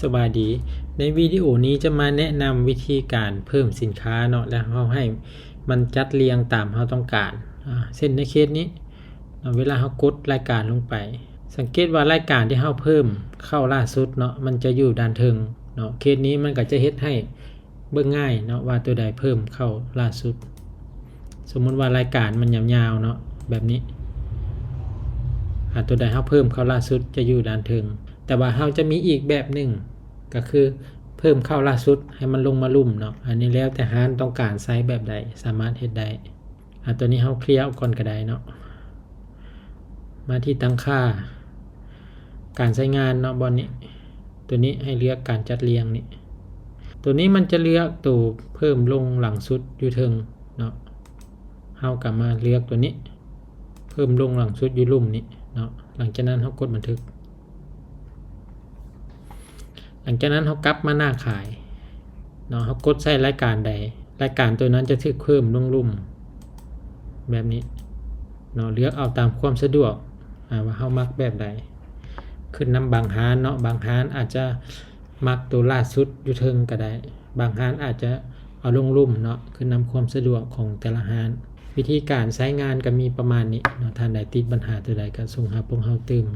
ສະບາຍດີ. ໃນວິດີໂອນີ້ຈະມາແນະນຳວິທີການເພີ່ມສິນຄ້າເນາະ ແລະ ເຮົາໃຫ້ມັນຈັດລຽງຕາມເຮົາຕ້ອງການ. ອາ ເຊັ່ນໃນເຄສນີ້ເນາະ ເວລາເຮົາກົດລາຍການລົງໄປ ສັງເກດວ່າລາຍການທີ່ເຮົາເພີ່ມເຂົ້າລ່າສຸດເນາະ ມັນຈະຢູ່ດ້ານເທິງເນາະ. ເຄສນີ້ມັນກໍຈະເຮັດໃຫ້ເບິ່ງງ່າຍເນາະ ວ່າຕົວໃດເພີ່ມເຂົ້າລ່າສຸດ. ສົມມຸດວ່າລາຍການມັນຍາວໆເນາະ ແບບນີ້ ອາ ຕົວໃດເຮົາເພີ່ມເຂົ້າລ່າສຸດຈະຢູ່ດ້ານເທິງ. ແຕ່ວ່າເຮົາຈະມີອີກແບບໜຶ່ງ ກໍຄືເພີ່ມເຂົ້າລ່າສຸດໃຫ້ມັນລົງມາລຸ່ມເນາະ. ອັນນີ້ແລ້ວແຕ່ຮ້ານຕ້ອງການໃຊ້ແບບໃດ ສາມາດເຮັດໄດ້. ອາ ຕົວນີ້ເຮົາເຄລຍອອກກ່ອນກໍໄດ້ເນາະ. ມາທີ່ຕັ້ງຄ່າການໃຊ້ງານເນາະ ບ່ອນນີ້. ຕົວນີ້ໃຫ້ເລືອກການຈັດລຽງນີ້. ຕົວນີ້ມັນຈະເລືອກໂຕເພີ່ມລົງຫຼັງສຸດຢູ່ເທິງເນາະ. ເຮົາກໍມາເລືອກຕົວນີ້ ເພີ່ມລົງຫຼັງສຸດຢູ່ລຸ່ມນີ້ເນາະ. ຫຼັງຈາກນັ້ນເຮົາກົດບັນທຶກ. ຫຼັງຈາກນັ້ນເຮົາກັບມາໜ້າຂາຍເນາະ. ເຮົາກົດໃສ່ລາຍການໃດ ລາຍການຕົວນັ້ນຈະຖືກເພີ່ມລົງລຸ່ມແບບນີ້ເນາະ. ເລືອກເອົາຕາມຄວາມສະດວກ ອາ ວ່າເຮົາມັກແບບໃດ. ຂຶ້ນນຳບາງຮ້ານເນາະ ບາງຮ້ານອາດຈະມັກໂຕລ່າສຸດຢູ່ເທິງກໍໄດ້ ບາງຮ້ານອາດຈະເອົາລົງລຸ່ມເນາະ ຂຶ້ນນຳຄວາມສະດວກຂອງແຕ່ລະຮ້ານ. ວິທີການໃຊ້ງານກໍມີປະມານນີ້ເນາະ. ທ່ານໃດຕິດບັນຫາຕົວໃດກໍສົ່ງຫາພວກເຮົາຕື່ມ.